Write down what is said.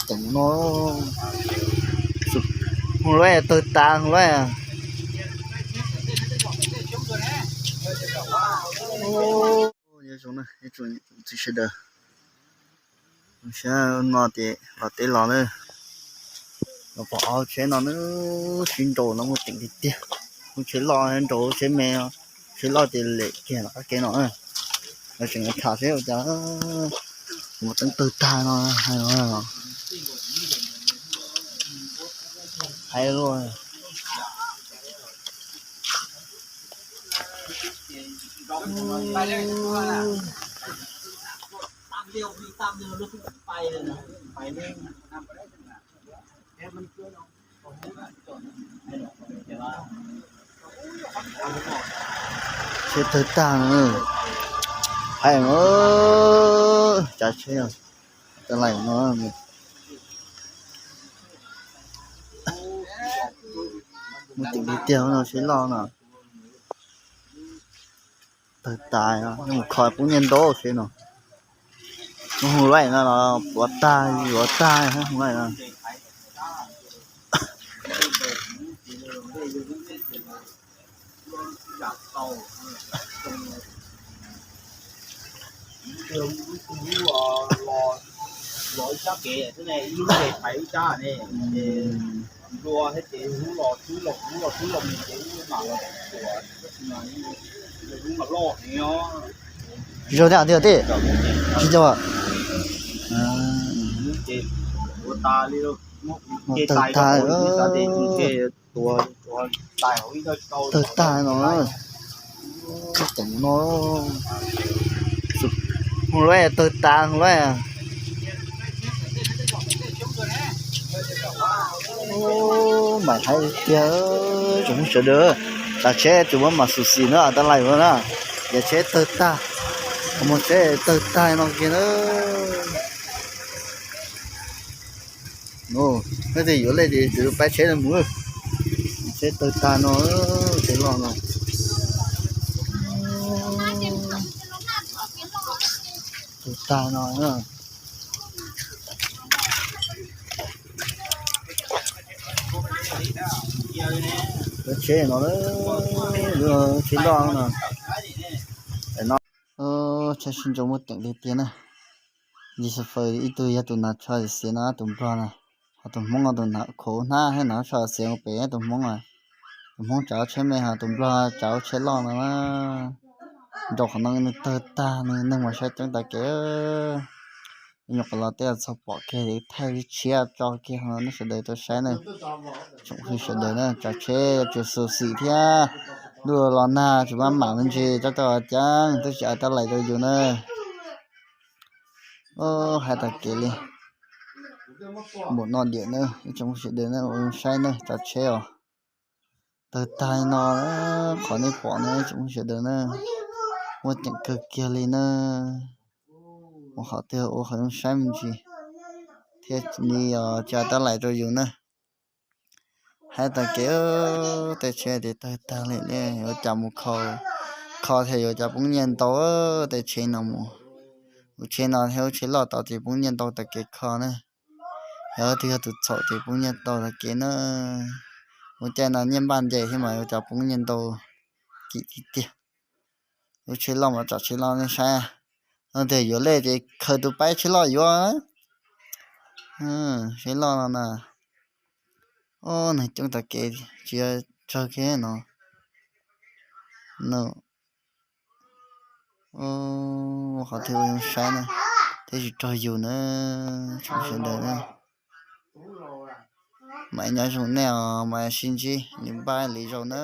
Tam no, hu lawm tawg tas hu lawm. Nyob zoo na ib tsoom niam txiv sawv daws, saib no ces los teb los na, los pom ob tsheb no na, sib nraus no muaj teem tiag tiag. Lub tsheb loj nraus lub tsheb me, tsheb loj ces lem kiag qab kev no. Los tseem tham seb ua cas, mus teeb tawg tag no hais no. Hais luaj. Tsheb tawg tag no, hais no, tsav tsheb, tawg laim no, muaj teem tiag tiag no tsheb loj no. Tawg tas, mus kho poob nyiaj ntau tsheb no. Mus hu laim no los puav tag yuav tag hu laim no. Tsis tau tiag tiag, tsis tau. Tawg tag, tawg tag no. Tam no, hu lawm tawg tas hu lawm. Mam hais tiag, tsoom Hmoob sawv daws, tsav tsheb tsis muab mam xum xim na, tab laim na, yog tsheb tawg tag, muaj tsheb tawg tag no kiag na. Nyob twg yuav lej ces tsuas paib tsheb mus, tsheb tawg tag no, tsheb loj no, tawg tag no. Tsheb no, tsheb loj no. Tsheb sib nraus muaj teem tiag tiag na. Ntsis xav fawm ib tug yog tus hnav tsho xiav no tus nplog na, ho tus hmoob tus hnav khuv hnab thiab hnav tsho xiav mus pem tus hmoob na. Tus hmoob tsav tsheb me ho tus nplog tsav tsheb loj no na. Nraus qhov no nws tawg tag, nws neeg mas saib coob tas kev. Nyuam qhuav los tej txog pom kiag thaij tshiab tso kiag nej sawv daws tau saib na. Tsoom phooj ywg sawv daws na, tsav tsheb tsis xum xim thiab, ntuj los nag tsis maj mam me ntsis tso tau ceev twb tsis hais tab laim rau yus na. Hais tag kev li. Npaum no diam na ib tsoom phooj ywg sawv daws na, ua zoo saib na, tsav tsheb os. Tawg tag no, qhov nej pom no ib tsoom phooj ywg sawv daws na, muaj teem kawg kiag li na. Ua qhov twg ua qhov zoo saib me ntsis thiab li os, tsis hais tab laim rau yus na. Hais tag kev, tej tsheb ces tawg tag li ne, yuav cas mus kho, kho thiaj yuav cas poob nyiaj ntau, tej tsheb no mus. Lub tsheb no thiab lub tsheb loj tod ces poob nyiaj ntau tag kev kho na. Yog twg yog tus txhaum ces poob nyiaj ntau tag kev na. Lub caij no nyiaj npaj nce thiab mas yuav cas poob nyiaj ntau kim tiag tiag. Lub tsheb loj mas tsav tsheb loj nej saib. Tias yuav lej ces khaws tus paib tsheb loj yuav. Tsheb loj no na. Ob, neeg coob tag kev tsis yog tsawg kiag no. Qhov twg ua zoo saib na, thiab tsis raug yus na, tsoom sawv daws na. Mam nyob zoo nej os, mam sib ntsib li npaj li zaum na.